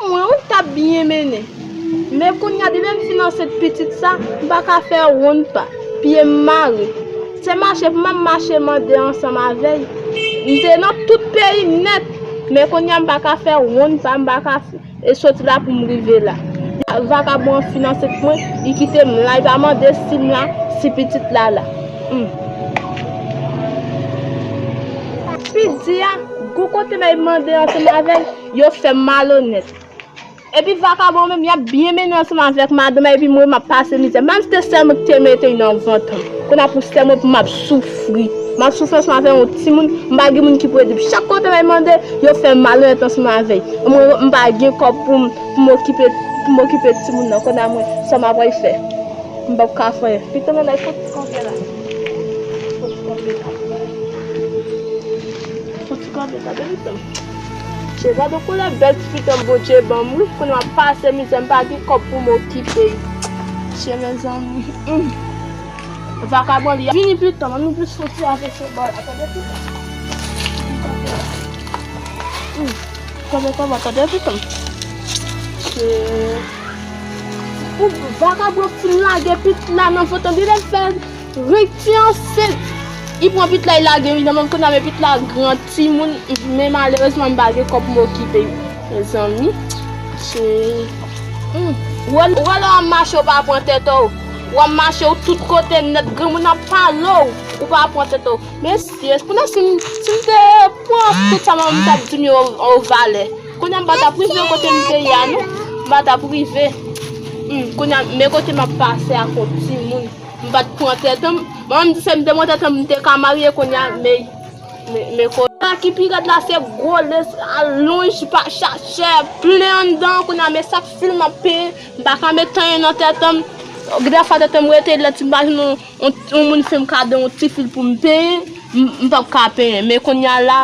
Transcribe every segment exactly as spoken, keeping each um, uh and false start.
Mwen, wi, t ap byen mennen. Men kounye a, depi m fin ansent pitit sa, m pa ka fè wonn pa. Pye m mare. Se mache pou m ap mache mande ansanm avè l. M te nan tout peyi nèt. Men kounye a, m pa ka fè wonn pa, m pa ka f-, e soti la pou m rive la. Vakabon an fin ansent mwen, li kite m la, li pa mande si m la, si pitit la la. Hmm. Pi di a, gou kote m al mande ansanm avè l, yo fè m malonèt. Epi vakabon menm, y ap byen mennen ansanm avèk madanm, epi mwen, m ap pase mizè. Menm si te sè mwen ki te mete l nan vant an. Kounye a pou sè mwen, pou m ap soufri. M ap soufri ansanm avèk yon timoun, m pa gen moun ki pou ede m. Chak kote m al mande, yo fè m malonèt ansanm avè l. Mwen, m pa gen kòb pou m, pou m okipe, pou m okipe timoun nan. Kounye a mwen, sa m ap pral fè? M p ap ka fè anyen. Pito mwen al fouti kanpe la. Fouti kanpe la. Fouti kanpe la, bebe tanm. Che, gade koulè bèl ti pitit Bondye ban m, wi. Kounye a m ap pase mizè, m pa gen kòb pou m okipe l. Che, mezanmi. Hmm. Vakabon li vini pito, m ann plis soti avèk se bò la. Tande pito. Hmm. Tande kòman, tande pito. Che. Pou vakabon fin lage pitit la nan vant an, li lè fè Reti ansent. Li pran pitit la, li lage li nan men m, kounye a men pitit la gran timoun, men malerezman m pa gen kòb pou m okipe l. Mezanmi, se, hmm. Wè, wè lè w ap mache, w pa pran tèt ou. W ap mache, w tout kote nèt, granmoun ap pale w, ou pa pran tèt ou. Mesye, pandan si m, si m te pran tout sa manman m t ap di m yo o valè, kounye a m pa t ap rive kote m te ye a, non. M pa t ap rive. Hmm, kounye a, men kote m ap pase ak yon timoun. M pa t pran tèt an. Manman m di se m te pran tèt an, m te ka marye kounye a, men, men, men kounye a ki pi rèd la, se gwo lens, alonj, pa chachè, plen anndan, kounye a, men sak fil m ap penyen, m pa ka met anyen nan tèt an. Gen de fwa tèt an m rete lè ti m pa jwenn yon, yon, yon moun fè m kado yon ti fil pou m penyen, m, m p ap ka penyen. Men kounye a la,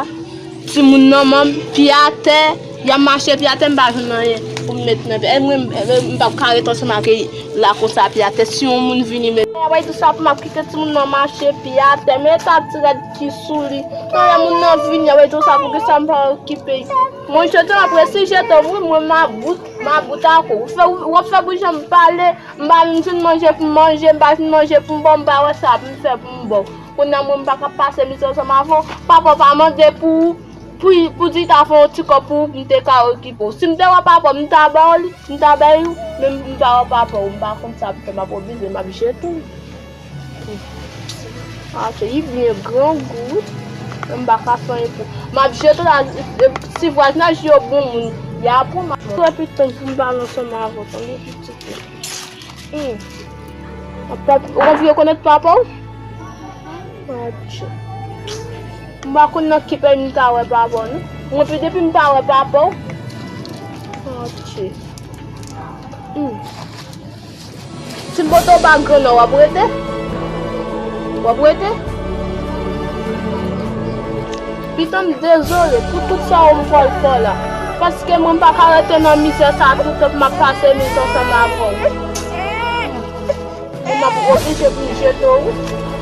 timoun nan, manman m, pye atè, y ap mache pye atè, m pa jwenn anyen pou m met nan pye. E mwen, m, m p ap ka ret ansanm ak la konsa pye atè. Si yon moun vini, men, w ap di sa pou m ap kite timoun nan mache pye atè. Men eta ti rèd ki sou li. Anlè moun nan vini, w ap di sa pou ki sa m pa okipe. Mwen jete m ap resi jete, wi, mwen mabout, mabout ak ou. Ou fè, w ap fè bouch jan m pale, m pa vin jwenn manje pou m manje, m pa jwenn manje pou m ba w, m pa wè sa pou m fè pou m ba w. Kounye a mwen m pa ka pase mizè ansanm avè w. Papa w pa mande pou, pou, pou di ta fè yon ti kòb pou ou, pou m te ka okipe w. Si m te wè papa w, m ta ba w li, m ta bay ou, men m pa wè papa w, m pa konn sa pou fè, m ap oblije, m ap jete w. Ah, se li byen grangou, wi. Men m pa ka fè anyen pou. M ap jete w la, e, si vwazinaj yo bon moun, y a pran m ap. Epi tann pou m pale ansanm avè w, tande pitit. Hmm. Pap-, ou konn vle konèt papa w? Adje. M pa konn nan ki peyi m ta wè papa w, non. Mwen, pi depi m pa wè papa w. Adje. Hmm. Si m pote w ba grann nan, w ap rete? W ap rete? Pitit, m dezole pou tout sa ou m fè w fè la. Paske mwen m pa ka rete nan mizè sa a tout tan pou m ap pase mizè ansanm avè w. Mwen m ap oblije pou m jete w, wi.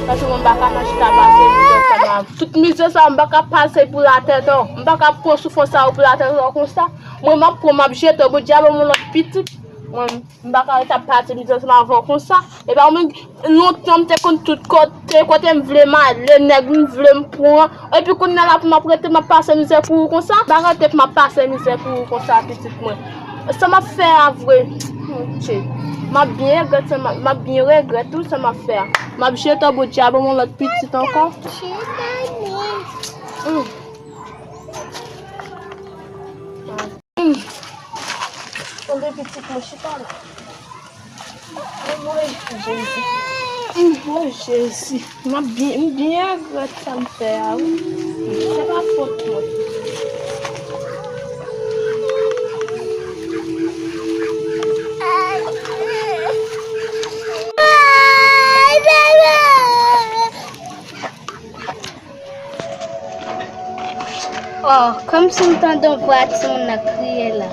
Paske mwen m pa ka nan chita pase mizè ansanm avè w. Tout mizè sa a, m pa ka pase pou latèt an. M pa ka pran soufrans sa yo pou latèt an konsa. Mwen m ap pran, m ap jete w. Bondye ap ban m yon lòt pitit. Mwen, m pa ka ret ap pase mizè ansanm avè w konsa. E pa ou menm, lontan m te konn tout kote, kote m vle m ale, nèg m vle m pran. Epi kounye a la pou m ap rete m ap pase mizè pou ou konsa? M pa rete pou m ap pase mizè pou ou konsa, pitit mwen. Sa m ap fè a vre? Monche, m ap byen regrèt sa, m ap, m ap byen regrèt tou sa m ap fè a. M ap jete w, Bondye ap ban m yon lòt pitit ankò. Hmm. Hmm. Tande pitit mwen chita la. Anmwey, Jezi. Anmwey, Jezi. M ap byen, m byen regrèt sa m fè a, wi. Se pa fòt mwen. Oh, kòmsi m tande yon vwa timoun nan kriye la.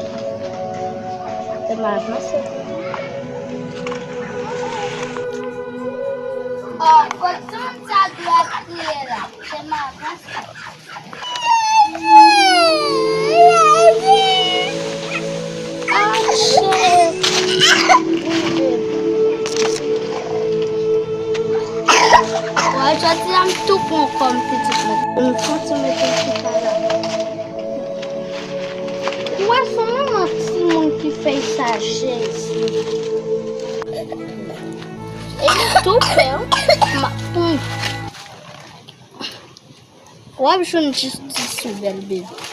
Fè m avanse. Oh, kot timoun sa dwe ap kriye la. Fè m avanse. Jodi a m tou pran kò m pitit mwen. M santi mete chita la. Ou wè se yon manman timoun ki fèy sajès. E m tou pè, m ap pran. W ap jwenn jistis ou bèl bebe.